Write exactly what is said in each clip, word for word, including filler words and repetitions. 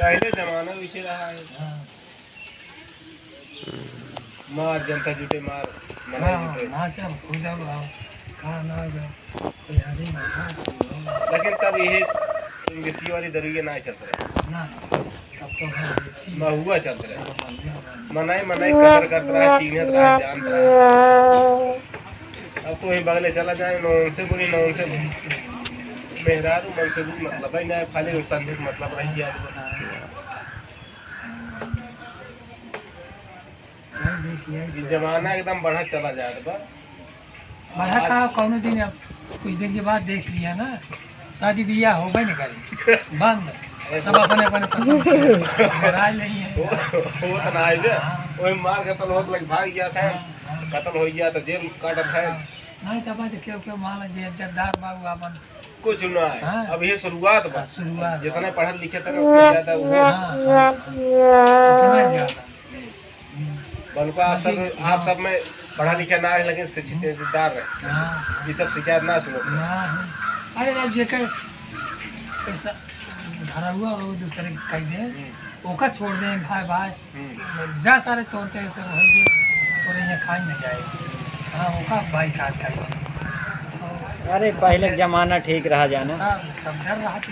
पहले जमाना वैसे रहा है। हाँ। मार जनता जुटे, मार मनाई हाँ, जुटे। नाचब, कूदब, और का ना हो जाए, कोई आदमी मजा नहीं हो। लेकिन तब ये इंग्लिशी वाली दरुइया ना चलत रहे। ना, तब तो हम देसी महुआ चलत रहे। महुआ वाली। मनाई, मनाई कदर करत रहे, चीन्हत रहे, जानत रहे। अब तो वही बगले चला जाए, न उनसे बोली, न उनसे बोली। मेहरारू मन से भी मतलब है, ना खाली उस संदीप मतलब रही है। हाँ। ये जमाना एकदम बढ़त चला जात बा। बढ़ा का, कौनो दिन, अब कुछ दिन के बाद देख लिया ना, शादी बियाह होबे नहीं करे, बंद। सब अपने अपने पसंद के राय नहीं है। वो, वो तो ना आइबे। हाँ। वही मार कतल होत लग भाग गया था। हाँ, हाँ। कतल हो गया तो जेल काटत है। हाँ। नहीं तो भाई, क्यों, क्यों मान लीजिए, इज्जतदार बाबू अपन कुछ ना है। हाँ। अब ये शुरुआत बा। हाँ, शुरुआत बा। जितने पढ़े लिखे थे ना, उतने ज्यादा वो। हाँ, हाँ, हाँ। उतना ज्यादा। हम्म। बल्कि आप सब, बाकी, आप हाँ। सब में पढ़ा लिखा ना है, लेकिन शिक्षित हम्म। इज्जतदार रहे। हाँ, हाँ। ये सब शिकायत ना सुनो। ना है। अरे, अब जेकर ऐसा धरा हुआ और वो दूसरे के कह दे, हम्म। ओका छोड़ दे, भाई, भाई। हम्म। जा सारे तोड़ते ऐसे होइगे, तोरे यहाँ खाई न जाए। हाँ, ओका बाइकाट करी। अरे, पहले के जमाना ठीक रहा जाना। तब, तब डर रहा कि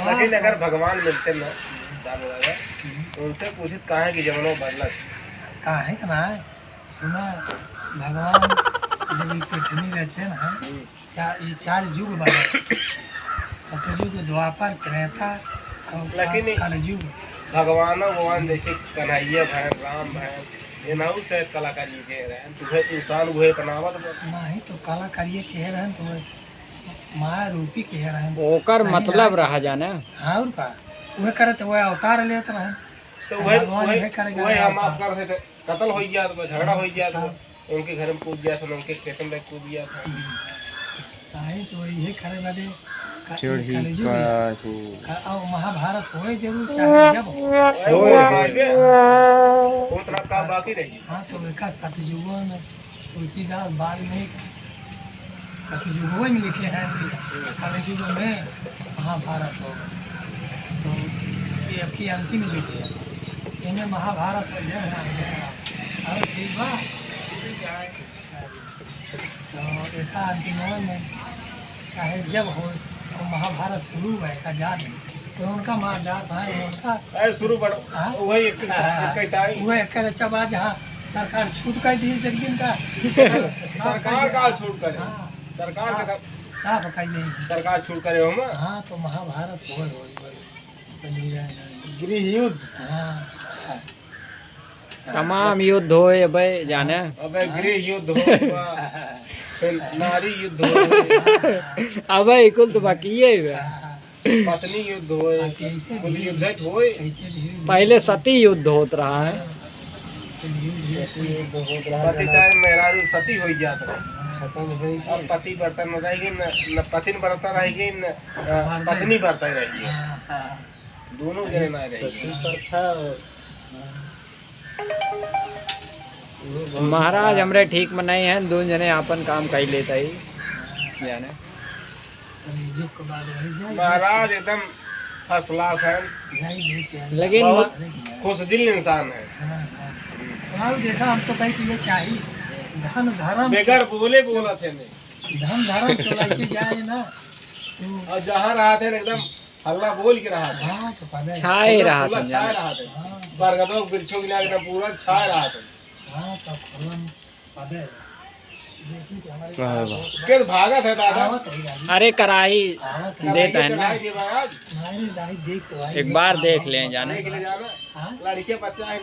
लेकिन अगर भगवान मिलते ना, दादा, हम्म। उनसे पूछित काहे कि जमाना बदलत। काहे के ना? सुना, भगवान जब ये पृथ्वी रचे ना, हम्म। चा-, ये चार युग बने। सतयुग, द्वापर, त्रेता और लेकिन का-, कलयुग। भगवानो भगवान जैसे कन्हैया भैन, राम भैन, एनहू से कलाकारी के रहन, तो उहे इंसान उहे बनावत बा। नहीं तो कलाकारी के रहन, तो उहे माया रूपी के रहन। ओकर सही मतलब ना। रहा जाने। हाँ, और का? उहे करत, उहे अवतार लेत रहन। तो उहे, भगवान उहे, इहे करे उहे करे हम अवतार। आप कर देते। कतल होइ जात बा, झगड़ा होइ जात बा, हाँ। उनके घर में कूद जात हन, उनके खेत में कूद जात हन। काहे तो इहे करे बदे का-, चिढ़ी कलयुग है। का सु- का-, और महाभारत होए जरूर, चाहे जब हो। होए, होए, होए। होए। उतना का बाकी रही। हाँ, तो एका सतयुगो में तुलसीदास वाल्मीकि सतयुगो में लिखे हैं कि कलयुग में महाभारत होगा। तो ये अब की अंतिम युग है, एमे महाभारत हो, जय राम, जय राम। और ठीक बा? तो एका अंतिम में चाहे जब हो, तो महाभारत शुरू है, का जान है। तो उनका मार डाल भाई, उनका अरे शुरू बड़-, हाँ? वही एक, हाँ, एक कविता है। वही एक अच्छा बात, जहाँ सरकार छूट कर दी एक दिन का। सरकार का छूट करे। हाँ। सरकार के साफ, साफ कर दी। सरकार छूट करे हम। हाँ, तो महाभारत होए, होए, होए। तो नहीं रहे, नहीं। गृह युद्ध। हाँ। तमाम युद्ध होए अबे जाने। अबे गृह युद्ध हो, फिर नारी युद्ध हो। अबे कुल तो बाकी है बे। हाँ। पत्नी युद्ध होए, हाँ, तो ऐसे कुल धीरे युद्ध धीरे, होए। ऐसे धीरे धीरे पहले सती युद्ध होत रहा है। हाँ, ऐसे धीरे धीरे सती युद्ध होत रहा पति है। टाइम मेहरारू सती होई जात रहे। हाँ। खत्म होई। अब पति बर्तन में रहेगी न, न पति बर्तन रहेगी, न, अ, मार पत्नी दे। बर्तन रहेगी। हाँ, हाँ। दोनों जने ना रहेगी। सती प्रथा। हाँ। महाराज हमरे ठीक में नहीं है, दोनों जने आपन काम कर लेता ही, जाने। महाराज एकदम first class है। लेकिन बहुत खुश दिल इंसान है। हाँ, हाँ। और देखा, हम तो कही कि ये चाहिए, धन धर्म बगैर बोले बोला थे नहीं। धन धर्म तो लेके जाए ना, तो और जहाँ रहा थे एकदम हल्ला बोल के रहा थे। हाँ, तो पता है। छाए खुला रहा खुला था छाए जाने। रहा थे। हाँ। बरगदों के वृक्षों के नीचे एकदम पूरा छाए रहा थे। हाँ, तो खुला पता है। देखिए कि हमारे वाह, वाह। के भागत है दादा। आवत है यार। अरे, कराही आवत है। देता है ना। चढ़ाई दे महाराज। नहीं, नहीं, देख तो भाई, एक बार देख लें जाने। देख ले जाना। हाँ? लड़के बच्चा है,